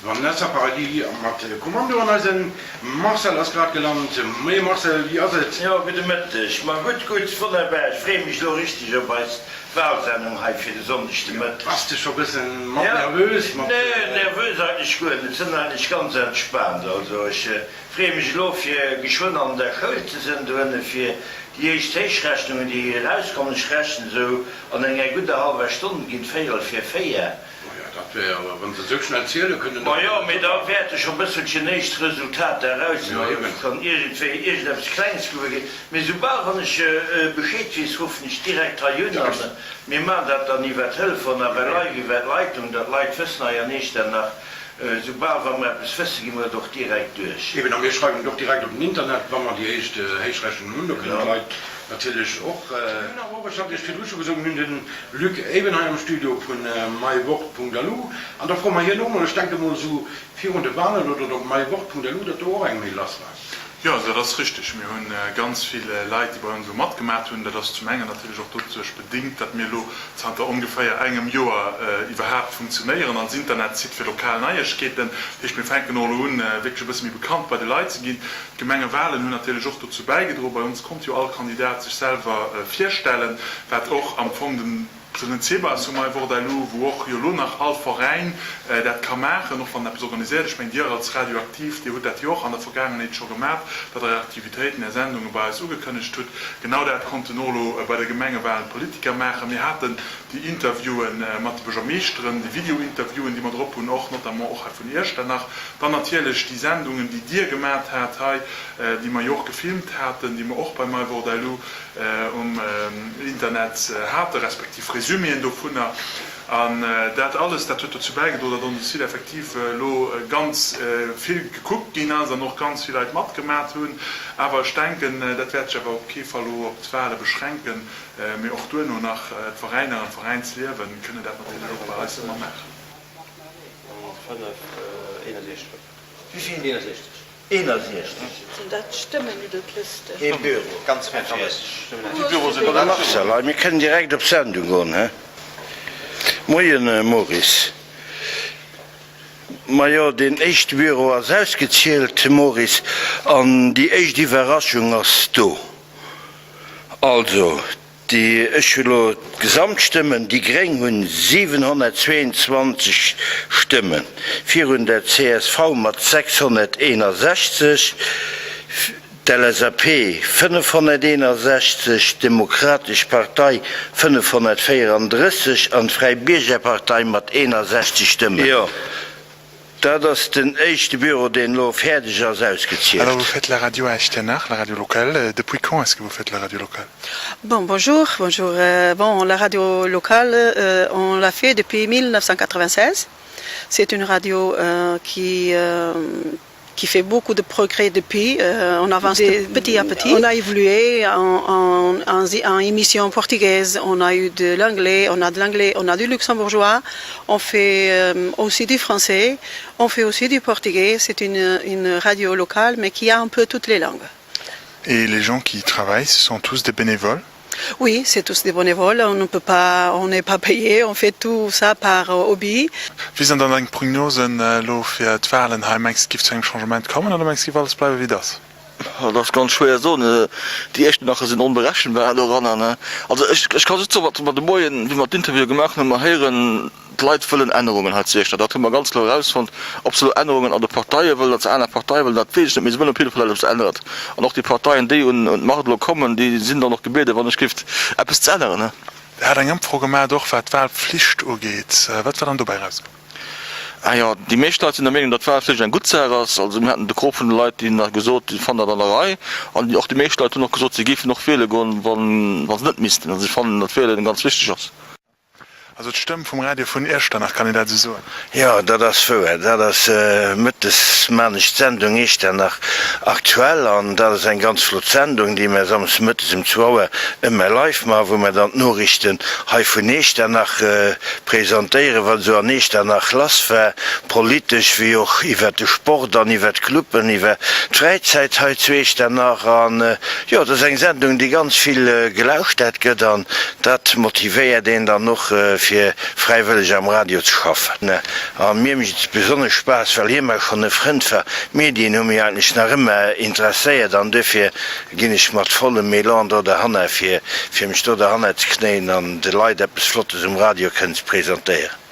Vanessa Paradis mat Kommando an eisen Marcel ass grad gelant. Moie Marcel, wéi ass et? Jo, gudde Mëtteg. Ma gutt, gutt, wonnerbar. Ech freeë mech elo richteg op eis Wahlsendung hei fir de Sonndeg de Mëtteg. Bass de scho bëssen mat nervös? Mat. Nee, nervös eigentlech guer net. Sënn eigentlech ganz entspaant. Also ech freeë mech elo fir geschwënn an der Schoul ze sënn dohënne fir déi éischt Héichrechnungen déi erauskommen. Ech rechnen esou an enger gudder hallwer Stonn ginn d'Véierel fir 4. Majo, dat wär awer, wa se esou schnell ziele kënnen, dat wär jo super. Majo, mee da wäerte scho bësselchen éischt Resultater eraus sinn. Also et kann iergendwéi iergendeppes Klenges gewuer ginn. Mee soubal wann ech Bescheed weess, ruffen ech direkt hei un an mir maachen dat dann iwwer Telefon awer live iwwer d'Leitung, datt d'Leit wëssen, hei an Echternach, soubal wa mer eppes wëssen, gi mer et och direkt duerch. Eben, a mir schreiwen et och direkt op den Internet, wa mer déi éischt Héichrechnungen hunn. Do kënnen d'Leit natierlech och. Mir hunn awer och, ech hat Iech virdru scho gesot, mir hunn den Luc Eben hei am Studio vun mywort.lu an da froe mer hien och mol, ech denke mol esou virun de Wahlen oder op mywort.lu, datt do och eng Mail lass war. Jo, also dat ass richteg. Mir hu ganz vill Leit, déi bei ons elo matgemat hunn. Dat ass zum engen natierlech och doduerch bedéngt, datt mir elo zanter ongeféier engem Joer iwwerhaapt funktionéieren als Internetsite fir lokal Neiegkeeten. Dat heescht, mir fänken och elo un, wierklech e bësse méi bekannt bei de Leit ze ginn. D'Gemengewahlen hunn natierlech och dozou bäigedroen. Bei ons konnt jo all Kandidat sech selwer virstellen, wat och am Fong den Prinzip ass vum MyWortLu, wou och jo elo nach all Veräin dat ka maachen, och wann en eppes organiséiert. Ech mengen, Dir als Radioaktiv, Dir hutt dat jo och an der Vergaangenheet scho gemat, datt Der Är Aktivitéiten, Är Sendunge bei eis ugekënnegt hutt. Genau dat konnten och elo bei de Gemengewahlen d'Politiker maachen. Mir haten déi Interviewen mat de Buergermeeschteren, déi Videointerviewen, déi mer drop hunn, och notamment och hei vun Iechternach, dann natierlech déi Sendungen, déi Dir gemat hat hei, déi mer jo och gefilmt haten, déi mer och bei myWortLu um Internet hate respektiv Resüméen dovunner. An dat alles, dat huet dozou bäigedroen, datt onse Site effektiv elo ganz vill gekuckt ginn ass an och ganz vill Leit matgemat hunn. Awer ech denken, dat wäert sech awer op kee Fall elo op d'Wahle beschränken. Mee och duerno nach, d'Veräiner an d'Veräinsliewen kënne dat natierlech och bei eis ëmmer maachen. Wéi vill? 61. Sinn dat d'Stëmmen oder d'Lëschten? Ee Büro. Marcel, hei, mir kënnen direkt op Sendung goen, he? Moien, Maurice. Majo, deen éischte Büro ass ausgezielt, Maurice, an déi éischt Iwwerraschung ass do. Also, déi, ech hu lo d'Gesamtstëmmen, déi gréng hunn 722 Stëmmen, virun der csv mat 661, d'LSAP 561, d'Demokratesch Partei 534 an d'Fräi Biergerpartei mat 61 Stëmmen. Jo, Dat ass den éischte Büro, deen elo fäerdeg ass, ausgezielt. Alors vous faites la radio à Echternach, la radio locale, depuis quand est-ce que vous faites la radio locale? Bon, bonjour, bonjour. Bon, la radio locale, on l'a fait depuis 1996. C'est une radio qui qui fait beaucoup de progrès depuis. Euh, on avance de, petit à petit. On a évolué en, en, en, en émission portugaise, on a eu de l'anglais, on a de l'anglais, on a du luxembourgeois, on fait euh, aussi du français, on fait aussi du portugais. C'est une, une radio locale, mais qui a un peu toutes les langues. Et les gens qui y travaillent, ce sont tous des bénévoles Oui, c'est tous des bénévoles, on ne peut pas, on n'est pas payé, on fait tout ça par hobby. Wéi sinn dann deng Prognosen elo fir d'Wahlen hei? Mengs de et giff zu engem Changement kommen oder mengs de et giff alles bleiwe wéi et ass? Dat ass ganz schwéier ze soen. Déi Iechternacher sinn onberechenbar doranner. Also ech ka just soen, wat mer de Moien, wéi mer d'Interviewe gemaach hunn, hu mer héieren, D'Leit wëllen Ännerungen hei zu Iechternach. Dat hu mer ganz kloer erausfonnt. Ob se elo Ännerungen an de Parteie wëllen, datt se aner Parteie wëllen, dat weess ech net, mee se wëllen op jidde Fall, datt eppes ännert. An och déi Parteien, déi un d'Macht elo kommen, déi sinn dann och gebieden, wann ech gift, eppes ze änneren. Der hat eng Ëmfro gemat, och wat d'Wahlpflicht ugeet. Wat war dann dobäi erauskomm? Ah jo, déi meescht Leit sinn der Meenung, datt d'Wahlpflicht eng gutt Saach ass. Also mir haten de Gros vun de Leit, déi hunn nach gesot, déi fannen dat an der Rei. An och déi meescht Leit hunn och gesot, si géifen och wiele goen, wa se net missten. Also si fannen, datt Wielen ganz wichteg ass. Also d'Stëmm vum Radio vun Iechternach, kann een dat esou soen? Jo, dat ass wouer. Dat ass mëttes maan ech d'Sendung Iechternach aktuell an dat ass eng ganz flott Sendung, déi mär samsdes mëttes um zwou Auer ëmmer live maachen, wou mär dann d'Noriichten hei vun Iechternach presentéieren, wat esou an Iechternach lass war, politesch wéi och iwwer de Sport an iwwer d'Cluben, iwwer d'Fräizäit hei zu Iechternach. An jo, dat ass eng Sendung, déi ganz vill gelauschtert gëtt an Dat motivéiert een dann och fir. fir fräiwëlleg am Radio ze schaffen. A mir mécht et besonnesch Spaass, well hie mer schonn e Frënd war. D'Medien hu mech eigentlech nach ëmmer interesséiert an duerfir ginn ech mat vollem Elan do derhanner, fir fir mech do derhanner ze knéien an de Leit eppes Flottes um Radio kënnen ze presentéieren.